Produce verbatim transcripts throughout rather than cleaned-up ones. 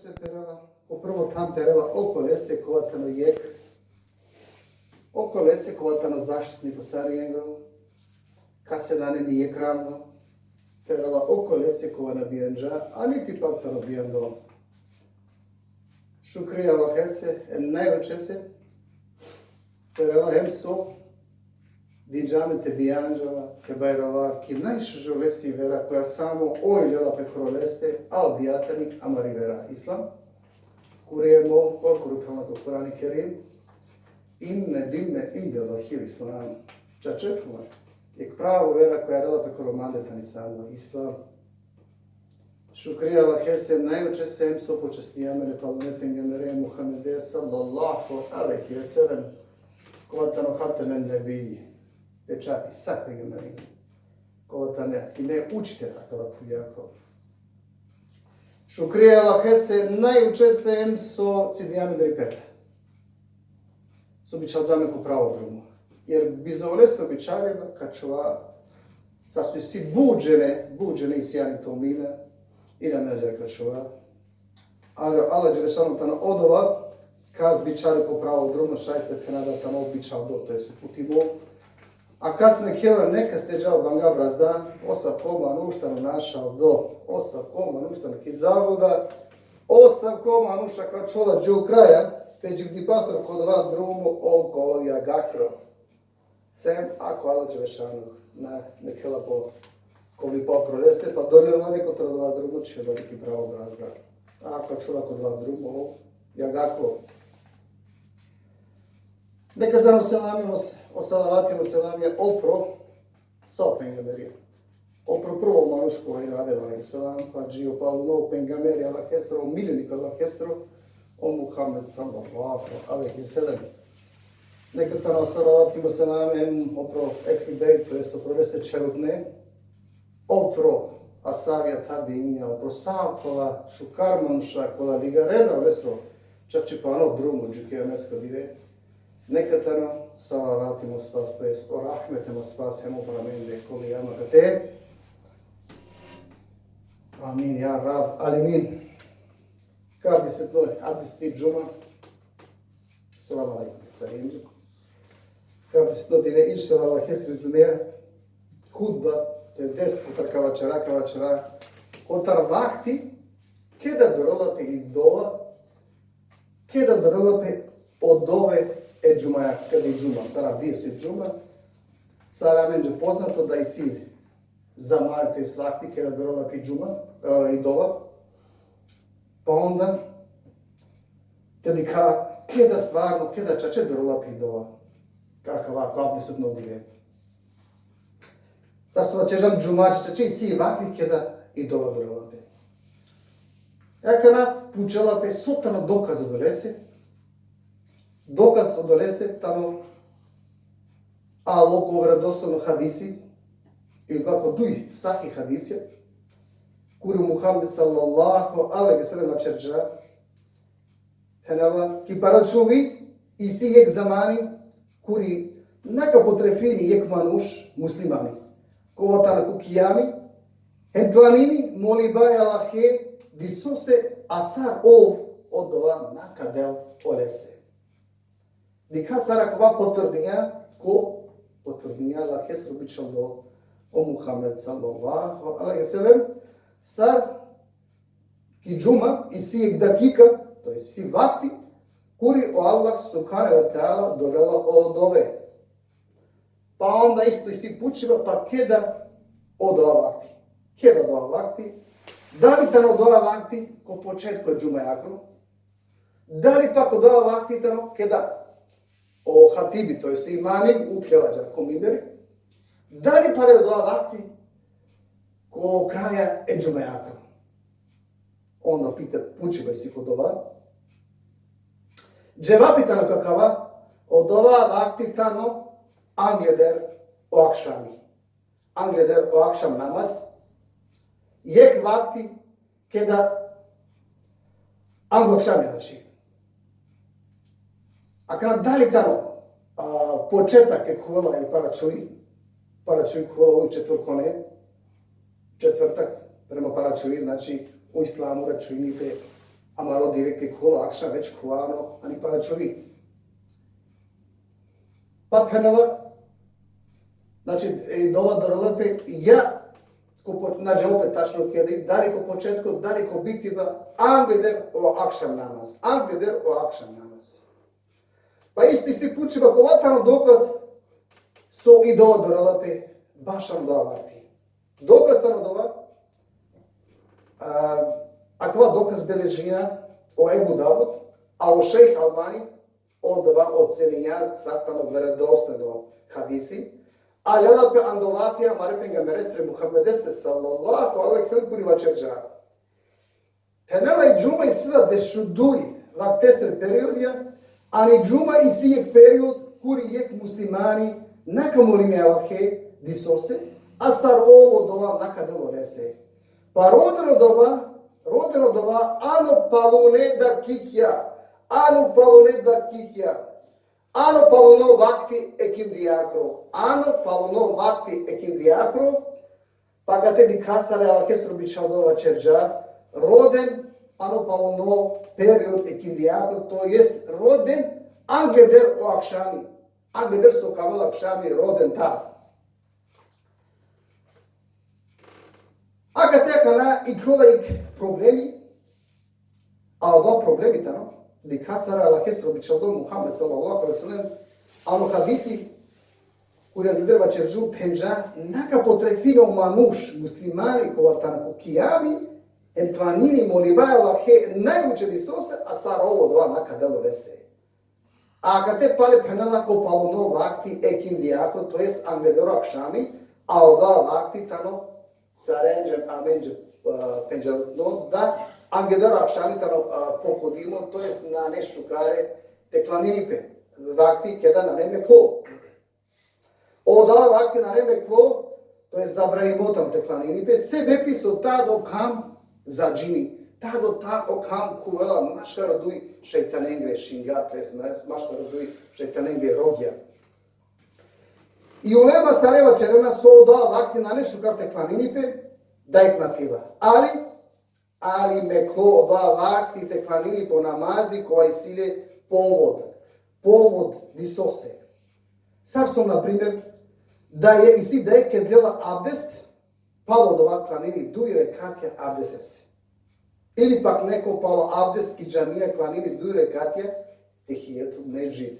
Perela, o prvo than perela okolese kova tano jekh, okolese kova tano zaštitniko saringo, kase nane ni jekh rango, perela okolese kova na bijanđa, a niti pak tano bijando. Šukri Allahese, e najučese, perela hem so dinđa amen te bijanđava, te bajrova, ki najšužo lesi vera koja samo oj lela pe koro leste, a odija tani amari vera Islam. Kuri e mo, korkori phenela ko Kurani Kerim, inne dine indallahil Islam. Čače phenela, jekh pravo vera koja lela pe koro mande tani samo Islam. Šukri Allahese, najučese hem so počastinđa amen e palune pejgambere Muhammede sallallahu alejhi ve sellem, kova tano hatemen nebijji, pečati sa pejgamberima, kova tano ine učitelj akala phuvjako. Šukri Allahese, najučese hem so cidinđa amen dri peta. So bičhalđa amen ko pravo drumo. Jer bizo olese bičhaleba ka ačhova, sar so isi but džene, but džene isi ani tomina, i da me ađar ka ačhova. Ali Allah dželešanuhu tano odova, kas bičhali ko pravo drumo, šaj te phena da tano bičhaldo, to jest uputimo. A kas mekhela nekas te džal banga brazda, asavko manuš tano našaldo, asavko manuš tano ki zabluda, asavko manuš ka ačhola dži kraja, pe dživdipasoro ko dova drumo, ov ka ovel jagakro. Sem ako Allah dželešanuhu na mekhela po, ko vi po koro leste, pa donela le ko taro dova drumo, čhela ki pravo brazda. A ako ačhola ko dova drumo, ov jagakro. Neka tano selamija, o s-, o salavati, o selamija opro sa o pejgamberija. Opro prvo manuš kova ine, Adem alejhi selam, pa dži o paluno pejgamberi Allahesoro, miljeniko Allahesoro, o Muhammed sallallahu alejhi ve sellem. Neka tano salavati, o selam hem opro ehli bejt, to jest opro leste čherutne, opro asavija, tabiinja, opro sa kola šukar manuša, kola ligarena olesoro čačipano drumo dži kijamesko dive. Neka tano salavati hem o spas, to jest o rahmeti hem o spas hem opro amende, kola hijam akate. Amin, ja Rab alemin. Ka avdisutno, avdisutni džuma. Selam alejkum, sarinđe. Ka avdisutno dive, inšallah, Allahesri izuneja hutba, to jest kotar ka vaćera, ka vaćera kotar vakti keda dorela pe i dova, keda dorela pe o dove e džumaja, keda i džuma, sar avdis i džuma, sar amenđe poznato da isi zamani, to jest vakti keda dorela pe i džuma, e, i dova, pa onda te dikha keda stvarno, keda čače dorela pe i dova. Ka, ka, ka avdisutno dive. Sar so vaćerđam, džumaja čače isi vakti keda i dova dorela pe. E akana pučela pe so tano dokaz odolese. Dokaz odolese tano alo ko verodostojno hadisi, i odova ko duj sahih hadisija, kuri Muhammed sallallahu alejhi ve sellem vaćerđa, phenela, ki paračuvi isi jekh zamani, kuri na ka potrefini jekh manuš muslimani, kova tano ko kijami, hem klanini, moliba e Allahe, disose, a sar ov odova na ka del olese. Dikha sar akava potvrdinđa, ko potvrdinđa Allahesoro bičhaldo o Muhammed sallallahu alejhi ve sellem, sar ki džuma isi jekh dakika, to jest isi vakti, kuri o Allah subhanehu ve teala dorela o dove. Pa onda isto isi pučiba, pa keda odova vakti? Keda odova vakti? Dali tano odova vakti ko početko e džumajakro? Dali pak odova vakti tano keda o hatibi, to jest imami, ukhlela ađahar ko mimberi? Dali pale odova vakti ko kraja e džumajakro? Onda pita, pučiba isi ko dova. Dževapi tano kakava, odova vakti tano angleder o akšami. Angleder o akšam namaz. Jekh vakti keda anglo akšami, znači. Akana dali tano, a, početak e khuvela i paračuvi, paračuvi khuvela u četvrtkone, četvrtak prema paračuvi, znači u islamu računi pe amaro direkt ke khulo akšam već khuano, ani paračovi. Pa phenela, znači, i dova dorela pe, ja, ko po-, na džanel pe tačno kedi, dali ko početko, dali ko biti ba, angleder o akšam namaz, angleder o akšam namaz. Pa isto, isto pučiba kova tano dokaz so i dova dorela pe baš ano dova vakti. Dokaz tano dova, a, akava dokaz beležinđa o Ebu Davud, a o šejh Albani odova oceninđa sar tano verodostojno hadisi, a lela pe ando lafi amare pejgamberesre Muhammedese sallallahu alejhi ve sellem kuri vaćerđa. Phenela, i džuma isi la dešuduj vaktesre periodija, ani džuma isi jek period kuri jek muslimani na ka molini Allahe disose, a sar ov odova na ka del lese. Pa roden odova, roden odova ano palune dakikja, ano palune dakikja, ano paluno vakti ekindijakro, ano paluno vakti ekindijakro, pa kate dikha sar e Allahesro bičhaldo vaćerđa, roden ano paluno period ekindijakro, to jest roden angleder o akšami, angleder so ka avel akšami roden tad. Akate akana ikljola jek problemi, a ova problemi tano, dikha sar e Allahesro bičhaldo Muhammed sallallahu alejhi ve sellem, ano hadisi, kuri angleder vaćerđum, phenđa, na ka potrefini o manuš muslimani kova tano ko kijami, em klanini, moliba e Allahe najuče disose, a sar ov odova na ka del lese. A kate pale phenela ko paluno vakti ekindijakro, to jest angleder o akšami, a odova vakti tano sarenđe amenđe, e, pendžarutno da angleder o akšami tano, e, pokodimo, to jest nane šukare te klanini pe. Vakti keda nane meklo. Odova vakti nane meklo, to jest zabranimo tano te klanini pe, sebepi so tad o kam zadžini, tad o ta-, o kam khuvela maškaro duj šejtanengre šinga, to jest ma-, maškaro duj šejtanengre rogja. I ulema sare vaćerena so odova vakti nane šukar te klanini pe, dajek nafila. Ali, ali meklo odova vakti te klanini pe o namazi kova isi le povod, povod disose. Sar so, na primer, da je isi da je ked lela abdest, palo odova klanini duj rekatja abdestese. Ili pak neko palo abdest ki džamija klanini duj rekatja tehijetul mesdžid.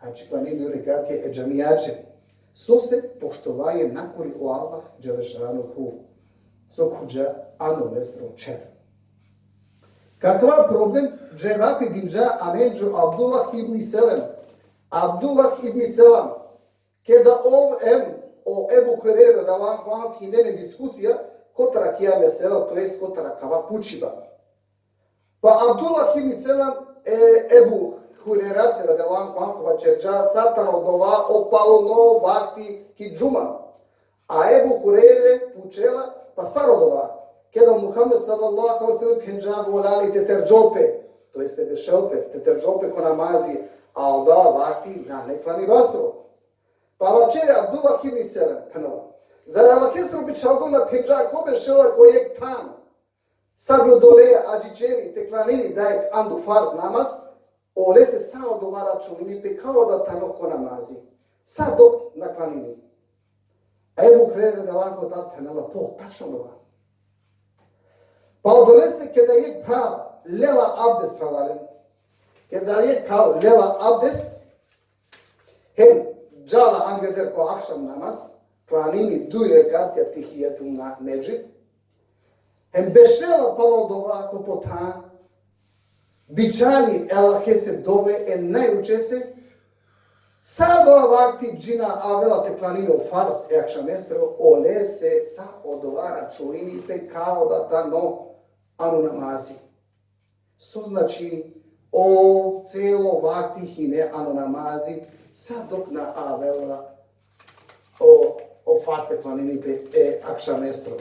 Znači, klanini duj rekatja e džamijaće. Sose? Poštovanje nakori o Allah dželle šanuhu, so khuđa ano lesro čher. Kakava problem? Dževapi dinđa amenđe o Abdullah ibn Selam. Abdullah ibn Selam, keda ov em o Ebu Hurejre radijallahu anhu hine len diskusija kotar akija mesela, to jest kotar akava pučiba. Pa Abdullah ibn Selam e Ebu Hurejrese radijallahu anhu vaćerđa sar tano odova o paluno vakti ki džuma. A Ebu Hurejre pučela, pa sar odova? Keda o Muhammed sallallahu alejhi ve sellem phenđa: Volani te terđol pe, to jest te bešel pe, te terđol pe ko namazi, a odova vakti nane klanibastro. Pa vaćeri Abdullah ibn Selam, phenela: Zar e Allahesro bičhaldo na phenđa ko bešela ko jek than, sar bi odoleja adžićeri te klanini dajek ando farz namaz, olese sa odova računini pe kao da tano ko namazi, sa dok na klanini. A Ebu Hurejre radijallahu anhu tad phenela: Po, tačno odova. Pa odolese keda jek phral lela abdest, phralalen, keda jek phral lela abdest, hem džala angleder ko akšam namaz, klanini duj rekatja tehijetul na-, mesdžid, hem bešela palo odova ko po than, bičhali e Allahese dove e najučese, sa odova vakti dži na avela te klanini o farz e akšamestro, olese sa odova računini pe kao da tano ano namazi. So znači, o celo vakti hine ano namazi, sa dok na avela o, o farz te klanini pe e akšamestro.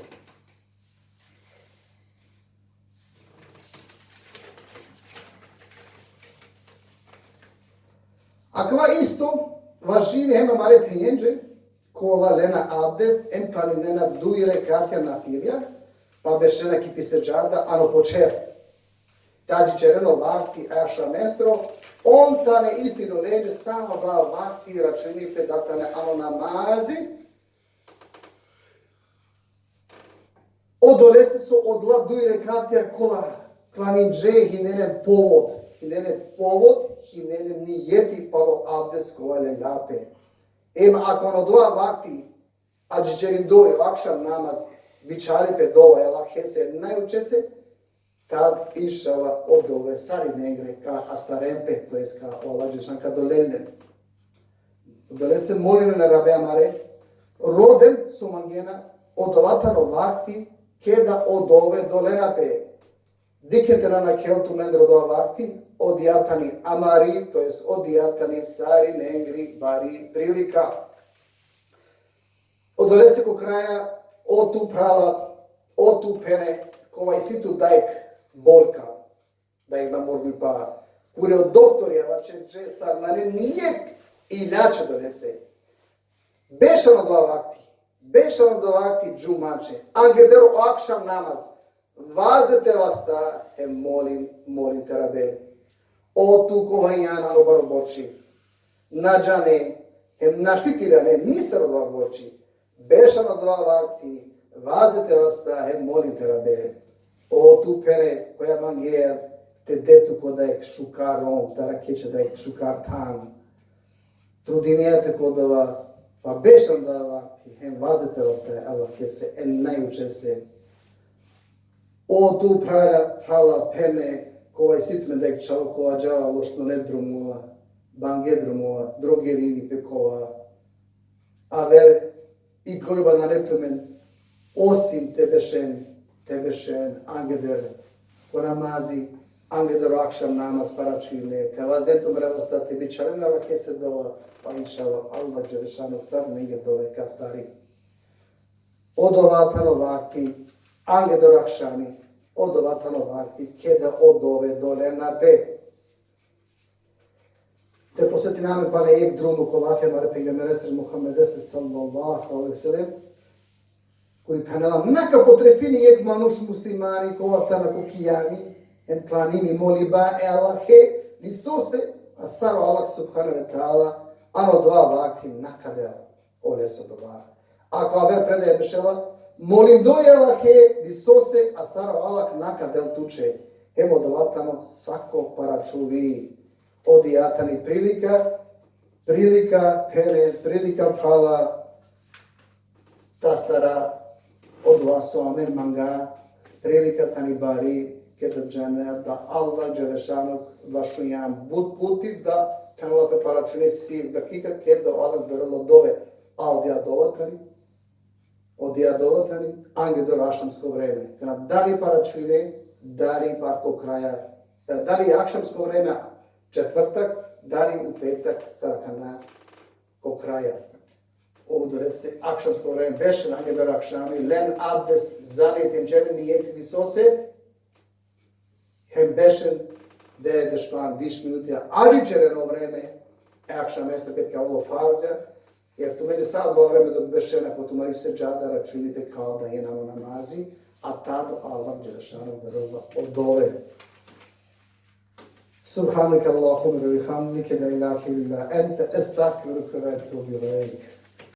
Akava isto važini hem amare phenjenđe, kola lena abdest, hem klaninena duj rekatja nafilja, pa bešena ki pi sedžada ano po čher. Tadži ćereno vakti akšamestro, on tane isto dolenđe sa odova vakti računi pe da tane ano namazi. Odolese so odola duj rekatija kola klaninđe hinena povod, hinena povod, hinena nijeti palo abdest kova lela pe. Em ako ano dova vakti, adžićerindo o akšam namaz, bičhali pe dova e Allahese najučese, tad inšallah o dove sarinengre ka astaren pe, to jest ka o Allah dželešanuhu ka dolen len. Odolese molinen e Rabbe amare, roden so mangena, odova tano vakti keda o dove dolena pe. Dikhen te na nakhel tumendar odova vakti, odija tani amari, to jest odija tani sarinengri bari prilika. Odolese ko kraja, o tu phrala, o tu phene, kova isi tu dajek boljka, dajek namorbipa, kuri o doktori vaćerđe sar nane nijek ilač odolese. Beš ano dova vakti, beš ano dova vakti džumaće, angleder o akšam namaz, vazde te vasta hem molin, molin te Rabbe. O tu kova hijan ano baro borči, na džane hem našti te irane nisar odova borči, beš ano dova vakti, vazde te vasta hem molin te Rabbe. O tu phene koja mangea te de tu ko dajek šukar rom, te arakhe će dajek šukar than, trudinea te ko dova, pa beš ano dova vakti, hem vazde te vasta e Allahese e najučese. O tu phrala, phrala phene, kova isi tumen dajek čhavo, kova džala lošnone drumova, bange drumova, drogirini pe kova. Aver i kojba nane tumen, osim te bešen, te bešen angleder ko namazi, angleder o akšam namaz paračhine, te vazden tumare vasta te bičhalen e Allahese dova, pa inšallah Allah dželešanuhu sarinenge dove ka astari. Odova tano vakti, angleder o akšami, odova tano vakti keda o dove dolena pe. Te podsetina amen pana jekh drumo ko lafi amare pejgamberesere Muhammedese sallallahu alejhi ve sellem, kuri phenela: na ka potrefini jekh manuš muslimani kova tano ko kijami, hem klanini moliba e Allahe, disose, a sar o Allah subhanehu ve teala ano dova vakti na ka del olese dova. Ako aver predaja bešela: molindo e Allahe, disose, a sar o Allah na ka del tuće. Hem odova tano sako paračhuvi. Odija tani prilika, prilika phene, prilika phrala, te astara odova so amen manga, prilika tani bari, keda džanea da Allah dželešanuhu vašunjan but puti, da phenela pe paračhine si dakika keda o Allah berela dove, a odija dova tani, odija dova tani angleder o akšamsko vreme. Kana dali paračhine, dali par ko kraja, dali akšamsko vreme četvrtak, dali u petak, sar akana ko kraja. Odolese akšamsko vreme, bešen angleder o akšami, len abdest, zanijetin, ćeren nijeti disose, hem bešen de, dešupandž, biš minuti adžićeren o vreme e akšamesoro ked ka ovel o farzja, jer tumenge sa odova vreme dok bešena ko tumari sedžada računi pe kao da hijen ano namazi, a tad o Allah dželešanuhu berela o dove. سبحانك اللهم وبحمدك، لا إله إلا أنت، أستغفرك وأتوب إليك.